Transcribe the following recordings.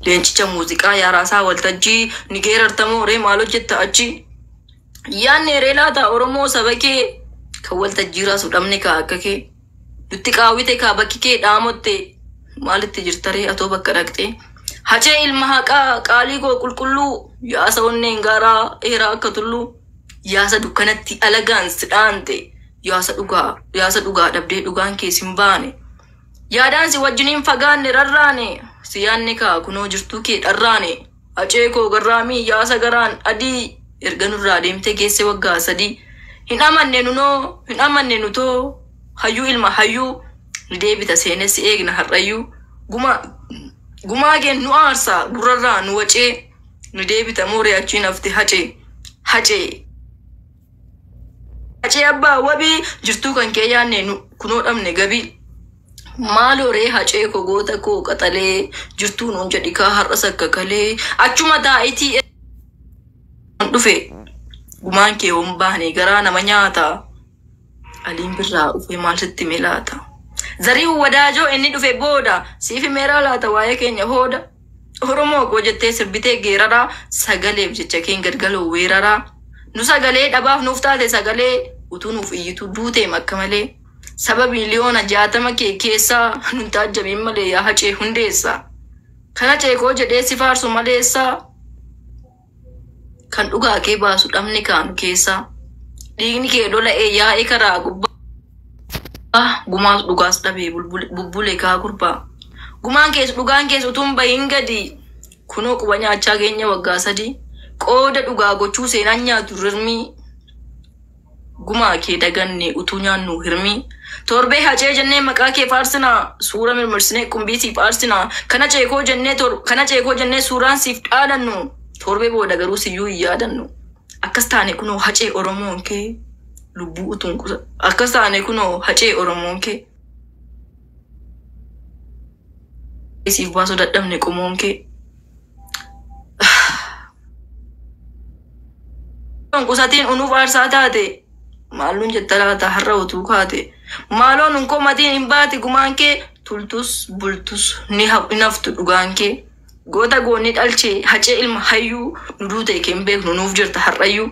Leencicha muuziqaa yaaraasaa waltajjii ni geerartamoo ree maal hojjetta achi? Yaanni ree laata Oromoo saba kee kan waltajjii raasu dhabne kaa akka kee. Nutti qaawwite kaa bakki kee dhaamotte maalitti jirta ree atoo bakka dhaqxe. Hacee ilma haqaa qaalii koo qulqulluu yaasa onneen gaaraa dheeraa akka tulluu yaasa dukkanatti alagaan si dhaante yaasa dhugaa dhabdee dhugaan kee sin baane. Yaadaan si wajjiniin fagaanne rarraane si yaanne kaa kunoo jirtuu kee dharraane. Hacee koo garraamii yaasa garaan adii erga nurraa deemtee geesse waggaa 3. Hin amanne nunoo hin amanne nutoo hayyuu ilma hayyuu ni deebita seenessi eegna har'ayyuu. Gumaa gumaa keen nu aarsaa gurrarraa nu wacee ni deebita mooree achiin hafte hacee hacee. Hacee abbaa wabii jirtuu kan kee yaanne nu kunoo dhabne gabii. Maaloo ree hacee koo goota koo qaxalee jirtuu nuun jedhi kaa har'as akka kalee achuma taa'itii dhufe gumaan kee hoon baane garaa nama nyaata. Aliin birraa dhufe maal sitti milaata. Zariin wadaajoo inni dhufe booda siif himeeraa laata waa'ee keenya hooda. Oromoo koo jettee sirbitee geeraraa sagaleef jecha keen gadgaloo weeraraa. Nu sagalee dhabaaf nuuf taate sagalee utuu nuuf iyyitu duuteem akka malee. Saba miliyoona 60 kee keessaa nun taajjabiin malee yaa hacee hundeessaa. Kan hacee koo jedhee si faarsu maleessaa. Kan dhugaa kee baasu dhabni kaanu keessaa. Dhiigni kee lola'ee yaa'ee karaa gubbaa. Gumaas dhugaas dhabee bubbule kaa gurbaa. Gumaan kees dhugaan kees utuu hin bahin gadi. Kunoo quba nyaachaa keenya waggaa 3. Qooda dhugaa gochuu seenaan nyaatu rirmii. Gumaa kee daganne utuu nyaannu hirmii. Torbee hacee jennee maqaa kee faarsinaa. Suura mirmirsinee qumbii siif aarsinaa. Kana ceekoo jennee kana ceekoo jennee suuraan siif dhaadannu. Torbee booda garuu siyyuu hin yaadannu. Akkas taane kunoo hacee Oromoon kee lubbuu utuun qusa. Akkas taane kunoo hacee Oromoon kee. Siif baasuu dadhabne qomoon kee. Qusatiin unuuf aarsaa taate. Maal nuun jetta laata har'a utuu kaate. Maaloo nun komatiin hin baati gumaan kee tultus bultus ni hin haftu dhugaan kee. Goota goonni dhalchee hacee ilma hayyuu nu duute kee hin beeknu nuuf jirta har'ayyuu.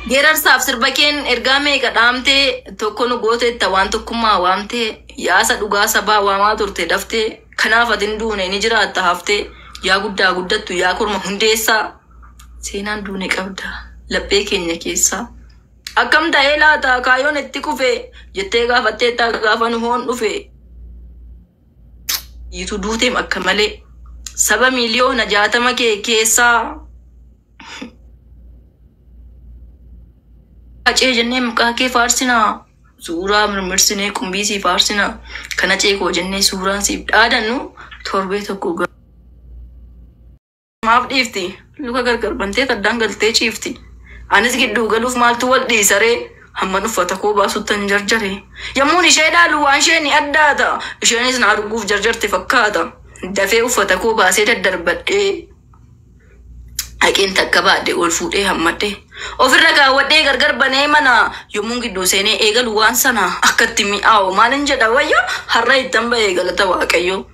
Geerarsaaf sirba keen ergaa meeqa dhaamtee tokko nu gooteetta waan tokkummaa waamtee yaasa dhugaa sabaa waamaa turte daftee kanaaf ati hin duune ni jiraatta haftee yaa guddaa guddattu yaa korma hundeessaa seenaan duune qabda laphee keenya keessaa. Akkam ta'ee laata kaayoon itti kufe jettee gaafatteetta gaafa nu hoon dhufe. Yitu duuteem akka malee saba miliyoona 60 kee keessaa. Hacee jennee maqaa kee faarsinaa. Suuraa mirmirsinee qumbii siif aarsinaa. Kan hacee koo jennee suuraan siif dhaadannu torbee tokko maaf dhiifti? Luka gargar bantee addaan galtee ciifti. Anis gidduu galuuf maaltu wal dhiisaree? Hamman uffata koo baasuttan jarjare. Yommuun ishee ilaalu waan ishee ni addaata. Isheenis na arguuf jarjarte fakkaata. Dafee uffata koo baasee daddarbadhee. Haqeen takka baadhee ol fuudhee hammadhee. Ofirra kaawwadhee gargar banee mana yommuun gidduu seenee eegalu waan sana akkatti mi'aawu maalin jedha wayyo har'a ittan ba'ee galata waaqayyo.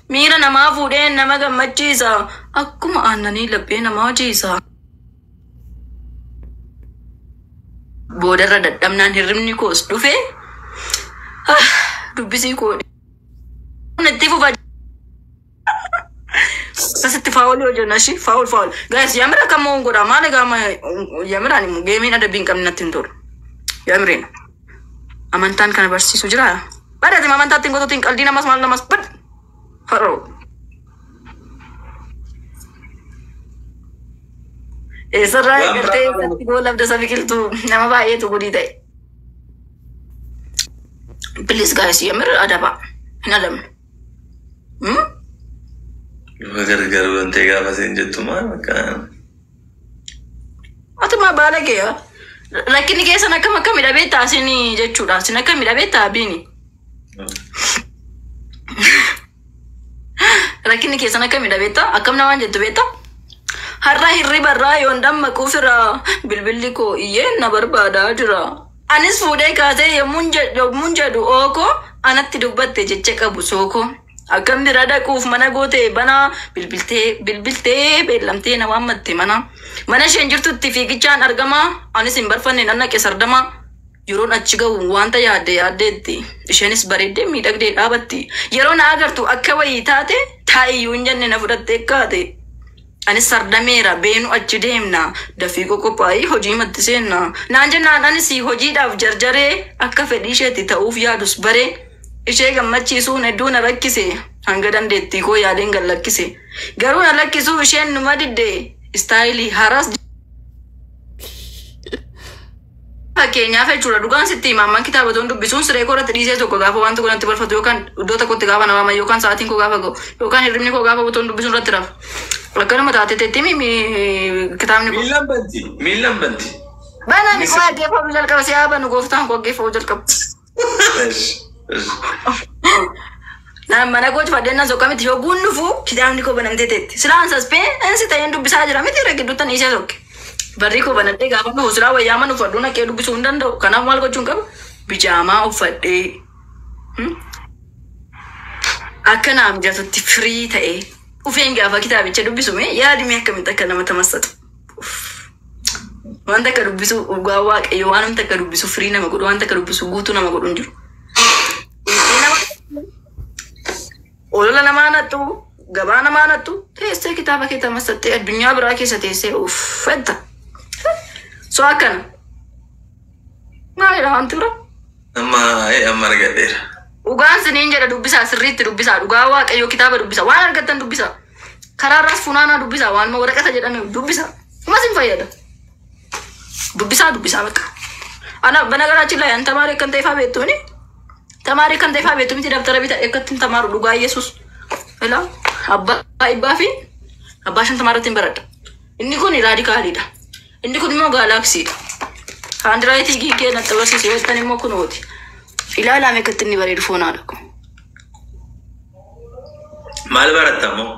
Miira namaa fuudhee nama gammachiisa akkuma aannanii laphee namaa jiisa. Boodarra dadhabnaan hirribni koos dhufe dubbisii koo itti fufa. Akkasitti faawul yoo jenna shi faawul faawul. Guys, yamira kan mo'uun godha maal egaa yamiraan immoo geemiin adabbii hin qabne natti hin tolu. Yamireen amantaan kana barsiisu jira. Badhaati amantaatti hin gototiin qaldii namas maal namas bad. Haroo. Eessarraa Waan eegaltee biraa eessatti goolabda isa biqiltuu nama baay'eetu gudii ta'e. Please guys, yamir adaba. Hin adabnu. Luka gargar bantee gaafa isheen jettu maal bakka Ati maa baala kee yaa? Rakkinni keessan akkam akka midhabee taasin jechuudha. Sin akka midhabee taabiini. Rakkinni keessan akka midhabee taa akkam namaan jettu beektaa? Har'a hirriba irraa yoon dammaquu fira bilbilli koo iyyee na barbaadaa jira. Anis fuudhee kaasee yommuun jedhu ookoo anatti dubbatte jecha qabu sookoo. Akkam bira dhaquuf mana gootee banaa bilbiltee bilbiltee beellamtee na waammatte mana. Mana isheen jirtutti fiigichaan argama. Anis hin barfanne nan naqe sardama. Yeroon achi gahu wanta yaadde yaaddeetti. Isheenis bareeddee miidhagdee dhaabatti. Yeroo na agartu akka wayii taate taa'iyyuu hin jenne na fudhattee kaate. Anis sardameera beenu achi deemna. Dafii qophaa'ii hojii matti seenna. Naan jennaan anis hojiidhaaf jarjaree akka fedhii isheetti ta'uuf yaadus baree. Ishee gammachiisuun hedduu na rakkise. Hanga dandeettii koo yaaleen gad lakkise. Garuu na lakkisuu isheen numa didde. Istaayilii haaraas fakkeenyaaf jechuudha dhugaan sitti himaman kitaabatoon dubbisuun siree koo irratti dhiisee tokko gaafa wanti kun natti barfatu yookaan iddoo tokkotti gaafa na waaman yookaan sa'aatiin koo gaafa ga'u yookaan hirribni koo gaafa butoon dubbisuun irratti rafa. Akkanuma taate teetti kitaabni kun. Miilaan banti. Miilaan banti. Banaan koo dhaggeeffamuu jalqaba si haa banu gooftaan koo dhaggeeffamuu jalqaba. Naan mana koo cufadhee nan sokka miti yogguun dhufu kitaabni koo banamtee teetti. Silaan saspeensi ta'een dubbisaa jira miti irra gidduutti dhiisee sokke. Barrii koo banadhee gaafa dhufu silaa wayyaa mana uffadhuu naqee dubbisuu hin danda'u. Kanaaf maal gochuun qaba? Bijaamaa uffadhee akka naa mijatutti firii ta'ee dhufeen gaafa kitaabicha dubbisu mee yaadime akkamitti akka nama tamassatu. Wanta akka dubbisu dhugaa waaqayyo waan wanta akka dubbisu firii nama godhu wanta akka dubbisu guutuu nama godhu hin jiru. Olola namaa nattu gabaa namaa nattu teessee kitaaba kee tamassattee addunyaa biraa keessa teessee uffetta. So akkana. Maalidha wanti bira? Amma amma argadheera. Dhugaan siniin jedha dubbisaa sirriitti dubbisaa dhugaa waaqayyoo kitaaba dubbisaa waan argattan dubbisaa. Karaa irraas funaanaa dubbisaa waan waraqata jedhame dubbisaa. Umas hin fayyada. Dubbisaa dubbisaa bakka. Ana በነገራችን ላይ አንተ ተማሪ kan ta'e beektuuni ተማሪ kan ta'e beektu miti dabtara bita akkattiin tamaaru dhugaa Yesuus. Ilaa abbaa dhibbaa fi abbaa shantamaarratti hin baradha. Inni kun raadikaaliidha. Inni kun immoo gaalaaksiidha. Haandiraayitii kee natti agarsiise yoo jettan immoo kunooti. Ilaalaa meeqatti inni bareedu foonaadha kun. Maal baratta immoo?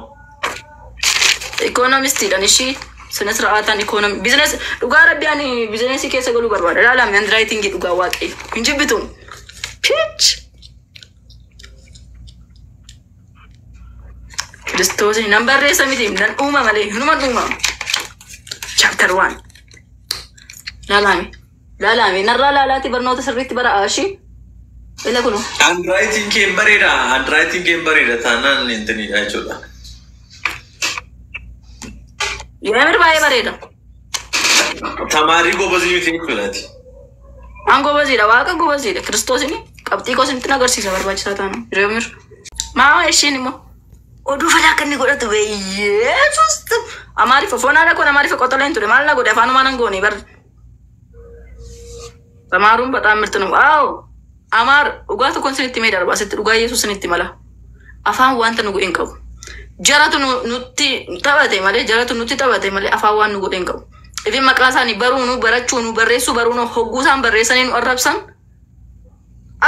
Ikoonomistiidhaan ishii ስነ ስርዓታን ኢኮኖሚ ቢዝነስ dhugaa rabbi ani bizinesii keessa galuu barbaada. Ilaalaa handwritingii dhugaa waaqayyo. Hin jibbituun. Piich! Kiristoos nan barreessa miti nan uuma malee hinuman uuma. Chapter 1. Laalaame. Laalaame narraa laalaati barnoota sirriitti bara ishii. Ila kunu. Handwriting kee hin bareeda. Handwriting kee hin bareeda taanaan intinidha jechuudha. Yeemir baay'ee bareeda. Tamaarii gobazii miti jechuudhaati. An gobaziidha waaqa gobaziidha kiristoosini qabxii koo isinitti agarsiisa barbaachisaa taana. Yeemir. Maa ishiin immoo oduu falaa akka inni godhatu beeyyeesus. Amaarifa foonaa kun amaarifa qotoleen ture maal na godhe afaanumaa nan goone bar. Tamaaruun በጣም ምርጥ ነው። አዎ አማር dhugaa tokkoon isinitti mee darba asitti dhugaa Yesuus isinitti mala. Afaan wanta nu godhe hin qabu. Jaratu nutti taphate malee jaratu nutti taphate malee afaan waan nu godhe hin qabu. Ifin maqaa isaanii baruunu barachuunu barreessuu baruunu hogguu isaan barreessanii nu arrabsan.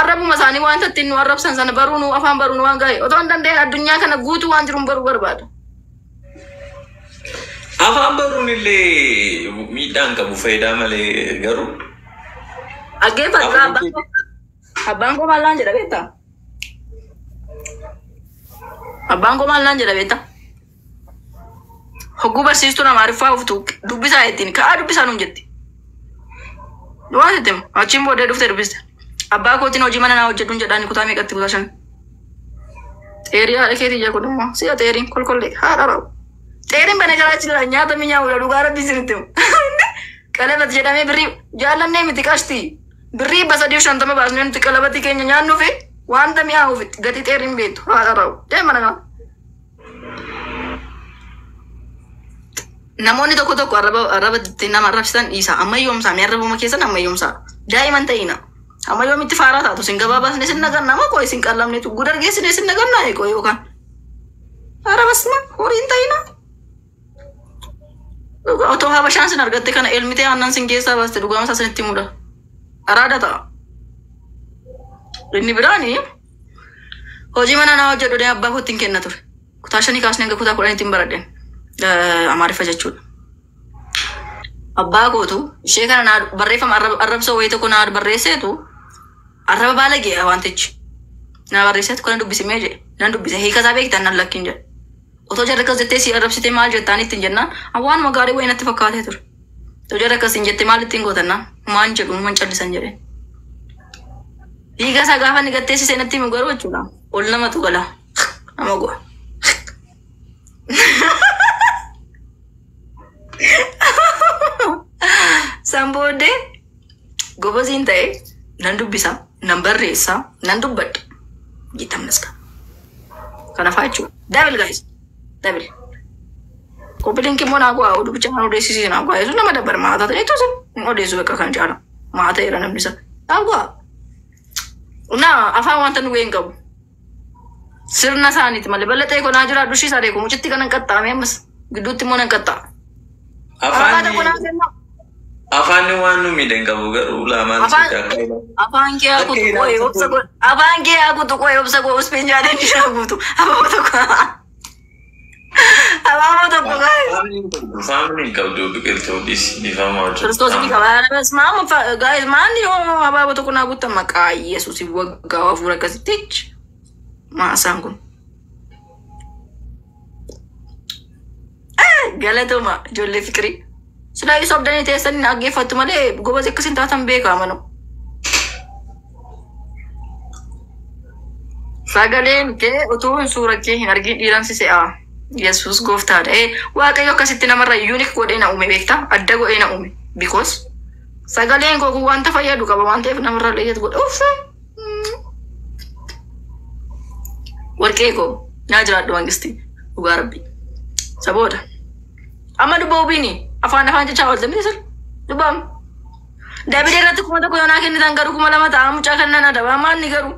Arrabuma isaanii wanta ittiin nu arrabsan sana baruunu afaan baruunu waan gaa'e otoo hin danda'in addunyaa kana guutuu waan jiruun baruu barbaada. Afaan baruun illee miidhaa hin qabu faayidaa malee garuu. Dhaggeeffadhu abbaan koo maal naan jedha beektaa? Abbaan koo maal naan jedha beektaa? Hogguu barsiistuun amaariffaa uftu dubbisaa jettiin ka'aa dubbisaa nuun jetti. Waan sitti himu achiin booddee dhuftee dubbiste. Abbaa kootiin hojii mana naa hojjedhuun jedhaan kutaa meeqatti kutaa shan. Xeerii haadha keetii ija kun immoo si'a xeeriin kolkollee haadha rawu. Xeeriin bana karaa jira nyaata mi'aawudha dhugaa rabbi isinitti himu. Qalabat jedhamee birrii jaallannee miti qashtii. Birrii 350 baasnee nuti qalabati keenya nyaannuufi wanta mi'aawuuf gatii xeeriin beektu haadha rawu. Deema nagaa. Namoonni tokko tokko arraba arraba ittiin nama arrabsitan dhiisa. Ammayyoomsaa mee arrabuma keessan ammayyoomsaa. Daa'iman ta'ina. Amma yoomitti faaraa taatu isin gabaabaasne isin naganna moo koo isin qallamnetu gudargeessine isin naganna eekoo yookaan. Arrabasma horiin ta'ina. Otoo habashaan sin argatte kana elmitee aannan sin keessaa baaste dhugaama isaa sinitti himuudha. Araada ta'a. Inni biraani hojii mana naa hojjedhu deemee abbaa kootti hin kenna ture. Kutaa shanii kaasnee hanga kutaa kudhaniitti hin baradheen. Amaariffa jechuudha. Abbaa kootu ishee kana naa barreeffama arrabsoo wayii tokko naa barreesseetu arraba baalagee wantichi. Naa barreesseetu kana dubbisimee jedhe. Nan dubbisa hiika isaa beektan nan lakkiin jedhe. Otoo jarri akkas jettee si arrabsite maal jettaan ittiin jennaan waanuma gaarii wayii natti fakkaatee ture. Otoo jarri akkas hin jette maal ittiin gootannaan maan jedhu man callisan jedheen. Hiika isaa gaafa inni gatteessisee natti himu garuu jechuudha. Ol namatu gala. Nama go'a. San booddee goboziin ta'e nan dubbisa, nan barreessa, nan dubbadha. Gitamnaska. Kanaafaa jechuudha. Double guys. Double. Qophiileen immoo naa go'a oduu bicha kan odeessisiisu naa go'a. Yesuus nama dabbar maataa ta'e jechuun hin odeessu bakka kan caala. Maataa jira namni isa. Naa go'a. Naa afaan wanta nu hin qabu. Sirna isaaniiti malee bal'atee konaa jira dushii isaa deeku mucitti kan hin qaxxaame ammas gidduutti immoo nan qaxxaa. Afaan waan nu miidhan qabu garuu laamaan Afaan kee haa kutu qo'ee obsa godhe. Afaan kee haa kutu qo'ee obsa godhe uspeen jaaleen ishee guutu. Abaaboo tokko. Abaaboo tokko guys. Faamni hin qabdu biqiltuu dhiifama hojjetu. Kiristoos ni qaba. Maama guys maanni yoo abaaboo tokko naa guutan maqaa Yesuus waggaa hafuura akkasitti. Maasaan kun. Galatoma ijoollee fikirii. Silaa isa obdanii teessanii dhaggeeffattu malee gobozi akkasiin taatan beekaa manu. Sagaleen kee utuu suura kee hin argin dhiiran si se'a. Yesuus gooftaadha. Waaqayyo akkasitti namarra unique godhee na uume beektaa? Adda godhee na uume. Because sagaleen koo kun wanta fayyadu qaba waan ta'eef namarra leeyyatu godhe. Uffee! Warqee koo naa jiraadhu mangisti dhugaa rabbi. Sabooda. Amma dubba ubiini afaan afaan jechaa oolte miti sir. Dubbaam. Dabidee irratti 1000 yoo naa kennitan garuu 2000 ta'a mucaa kan nan adaba maanni garuu.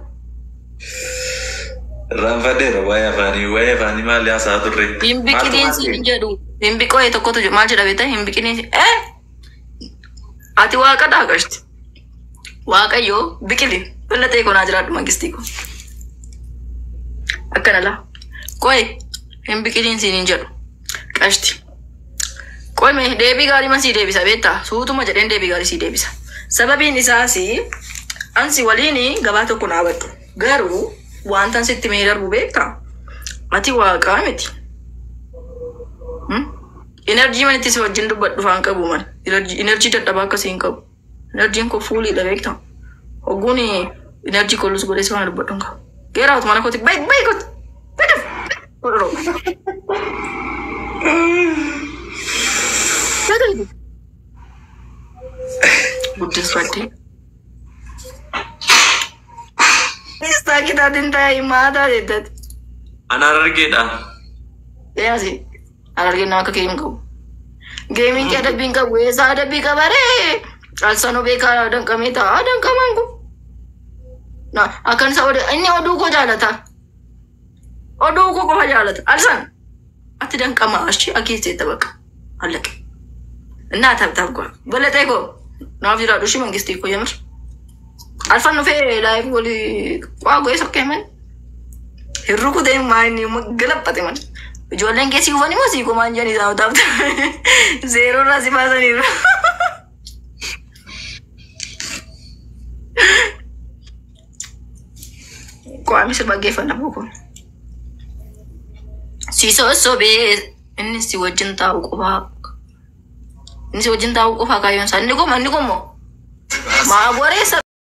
Irraanfadheera waa'ee afaanii maali haasa'aa turre? Hin biqiliin siin jedhu. Hin biqoo'ee tokkotu jiru maal jedha beektaa hin biqiliin Ati waaqa dhaaqashti. Waaqayyo biqili. Bal'atee koo naa jiraadhu mangistii koo. Akkana laa. Qo'ee hin biqiliin siin hin jedhu. Qashti. Qo'ee mee deebii gaarii man sii deebisa beektaa? Suutuma jedheen deebii gaarii sii deebisa. Sababiin isaas ansi waliin gabaa tokko dhaabadhu. Garuu wanta sitti mee darbu beektaa? Ati waaqaa miti. Enerjii manitti si wajjin dubbadhu faan qabu man. Enerjii dadhabaa akkasii hin qabu. Enerjiin koo fuuliidha beektaa? Hogguun enerjii kollus godhee si faana dubbadhu hin qabu. Geeraatu mana kooti bayi bayi kooti. Bayi godhoro. Guddisfadde. Istaa kitaatiin taa'ee maataa jettati. Ana argeedha. Yaasi argee nama akka kee hin qabu. Geemiin kee adabbii hin qabu. Eessaa adabbii qabaree? Alsanoo beekaa danqamee ta'a. Danqamaan kun. Akkan isa inni oduu koo jaalata. Oduu koo qofa jaalata. Alsan ati danqamaa achi akeessee taphaqa. Allaqe. Innaa taphtaaf go'a. Bal'atee koo naaf jiraadhu ishii mangistii koo yamir. Alfan dhufee laayif walii waa go'ee sokkee man. Hirru kutee maayini galaphate man. Ijoolleen keessi ufani moo siikoo maan jedhanii isaan taphta. Zeeroo irraa si baasaniiru. Qo'ami sirba geeffannaa bookoo. Si sossobee inni si wajjin taa'u qofaa. Inni si wajjin taa'u qofaa kaayyoon isaa. Inni qomo inni qomo. Maa goreessa.